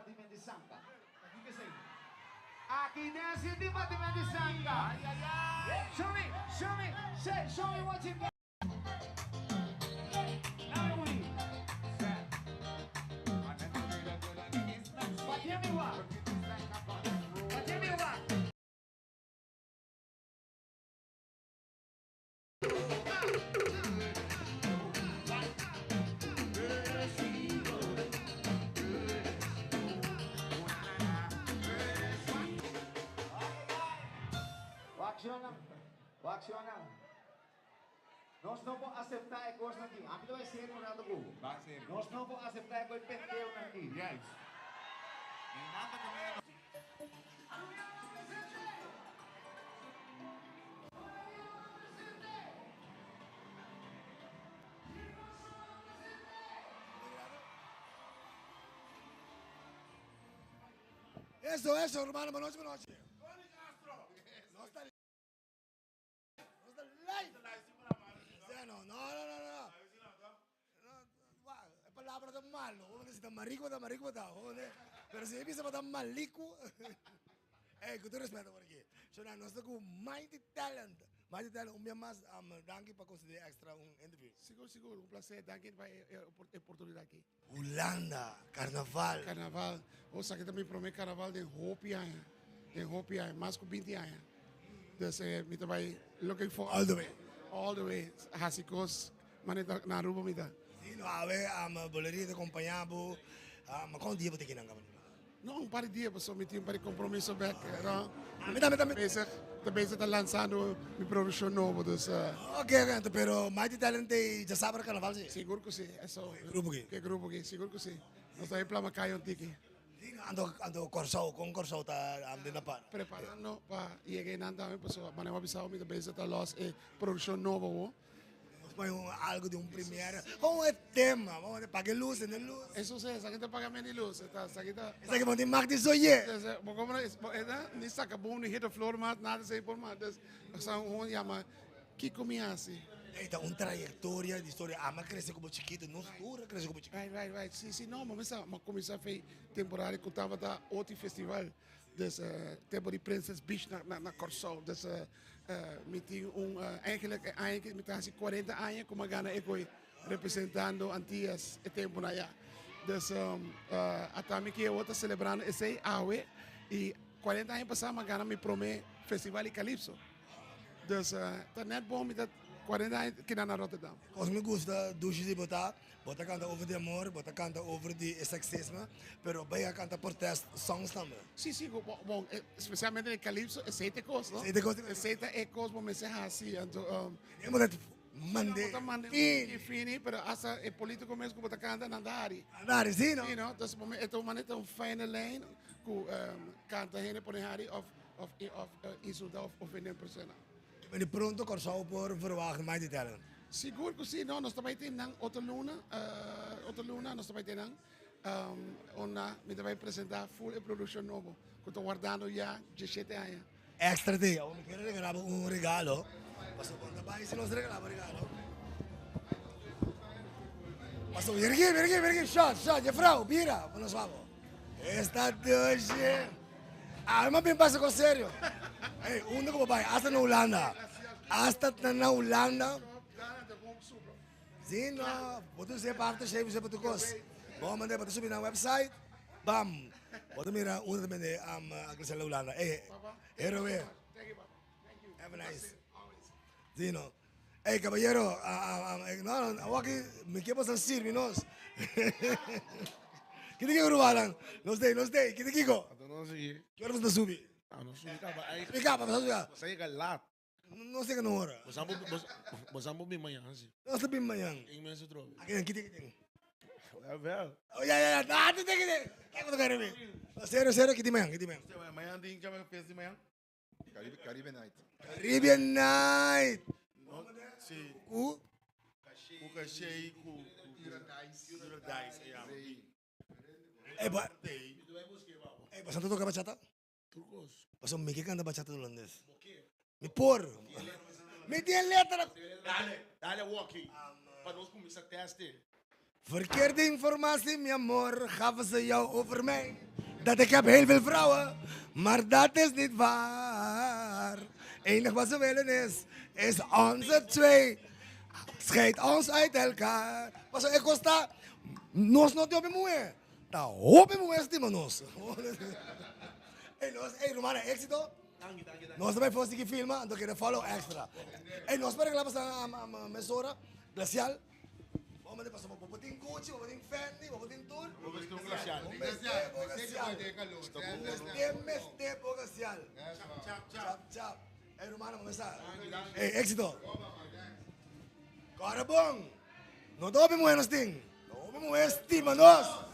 batimentu di sanka. Aki den si tin batimentu di sanka. Show me, show me, say, show me what you got. Nos no por acepta e cosnan aki. Ami ta bay serio un rato cu bo. Nos no por acepta e coy pendeonan aki. Eso, eso, hermano, buenas noches, buenas noches. No está No está live. No, no, no, no, no. E palabra ta malo. Si ta marico, ta marico ta. Pero si bisa ta malico. Hey, cu tur respeto por aki. So na nos ta cu Mighty Talent. Mighty Talent, un bia mas, um, danki pa conceder extra un interview. Sigur, sigur, un placer. Danki pa e oportunidad aki. Hulanda, carnaval. Carnaval. O sea, aki ta mi prome carnaval den hopi aña. Den hopi aña, mas cu 20 aña. Dus mi ta bay looking for all the way. All the way. Hasi cos manera na Aruba mi ta. Si, no, awe um, boleria ta acompaña bo. Con dia bo ta kinan caba? No, un par di dia, pasobra mi tin un par di compromiso bek, no? Ah, mi tambe, tambe. Bezig, ta bezig ta lanzando mi produccion nobo, dus. Ok, ok, pero Mighty Talent te ya sabe carnaval si? Sigur cu si, eso. E grupo aki? E grupo aki, sigur cu si. Nos ta plama caya un tiki. Si, anto, anto Corsou, con Corsou ta den na para? Preparando pa yega einan tambe, pasobra manera bo a bisa mi ta bezig ta los e produccion nobo awo. Nos pone un algo di un premiere. Con e tema, vamos a paga luz, en luz. Eso sí, esaki ta paga mi luz, esta, esaki ta. Esaki bo tin mag di soye. Bo como esta ni saca boom ni hit the floor mas, nada sei por mas. Dus, sa un llama Kiko mi hasi. Ey, ta un trayectoria di historia. Ama crece como chiquito, nos tur a crece como chiquito. Right, right, right. Sí, sí, no, ma mesa, ma cuminsa fe temporada cu tabata oti festival. Dus tempo di Princess Beach na na na Kòrsou. Dus mi tin un eigenlijk e aña aki mi ta hasi 40 aña ku mi a gana e koi representando Antillas e temponan ya. Dus ata mi ke awor ta selebrando esei awe i 40 aña pasá mi a gana mi promé festival di Calypso. Dus ta net bon mi ta 40 aña keda na Rotterdam. Kos mi gusta dushi di bo ta, bo ta kanta over di amor, bo ta kanta over di e seksisme, pero bay a kanta protest songs tambe. Si, si, bon, bon, especialmente den Calypso, esei ta e kos, no? Esei ta e kos. Esei ta e kos bo mester hasi, anto. Den bo ta mande. Bo ta mande fini. Fini, pero hasta e politico mes ku bo ta kanta, nan ta hari. Nan ta hari, si, no? Si, no? Entonces, e ta un manera, ta un fijne lijn ku kanta hende pone hari of of of insulta of ofende un persona. Di pronto Kòrsou por verwagt Mighty Talent? Sigur ku si, no, nos ta bai tin nan otro luna, otro luna nos ta bai tin nan unda mi ta bai presenta full e produkshon nobo ku ta wardando ya diesshete aña. Extra te, awor mi kier regala bo un regalo, pasobra bo no ta bai si nos regala bo regalo. Pasobra, mira aki, mira aki, mira aki, shot, shot, jefrou, bira, pa nos wak bo. Esta dushi. Awe m'a bin pasa cos serio. Ey, unda cu bo bay? Hasta na Hulanda. Hasta na Hulanda. Si no, bo ta usa pa aftershave, usa pa tur cos. Bo manda, bo ta subi nan website, bam. Bo ta mira unda ta bende Agrisel na Hulanda. Ey, heroe. Have a nice. Si no. Ey caballero, no, no, awor aki mi ke boso sirbi nos. Kiti kiko rumannan? Nos dey, nos dey, kiti kiko? Anto nos sigui. Ki ora boso ta subi? Ah, nos subi kaba ay. Subi kaba, boso subi kaba. Boso a yega laat. Nos yega na ora. Boso a boso a bin mañan si. Nos ta bin mañan. Tin mensen trobe. Aki nan, kiti kiti? Wel. Oh, ya, ya, ya, ah, kiti kiti. Kiko ta kere mi? Serio, serio, kiti mañan, kiti mañan. Mañan tin chama fiesta di mañan? Caribe Night. Caribbean Night. No, si. Ku? Ku Kashey, ku Paradise. Paradise, ya. Ey, ba. Ey, boso ta toca bachata? Tur kos. Paso mi ke canta bachata holandes. Mi por. Mi tin letra. Dale, dale walkie. Pa nos cuminsa teste. Verkeerde informatie, mi amor, gaven ze jou over mij. Dat ik heb heel veel vrouwen, maar dat is niet waar. Enig wat ze willen is, is onze twee. Scheid ons uit elkaar. Paso e kos ta, nos no tin hopi muhé. Ta hopi muhé stima nos. Ey nos, ey rumannan éxito. Nos ta bai for sigui filma, anto kere follow extra. Ey nos por regla pasa mesora, glacial. Bo mester pasobra bo por tin Gucci, bo por tin Fendi, bo por tin tur. Bo mester un glacial. Bo mester bo glacial. Bo mester mester bo glacial. Chap, chap. Chap, chap. Ey rumannan bo mester sa. Ey exito. Kòrda bon. No ta hopi muhé nos tin. Ta hopi muhé stima nos.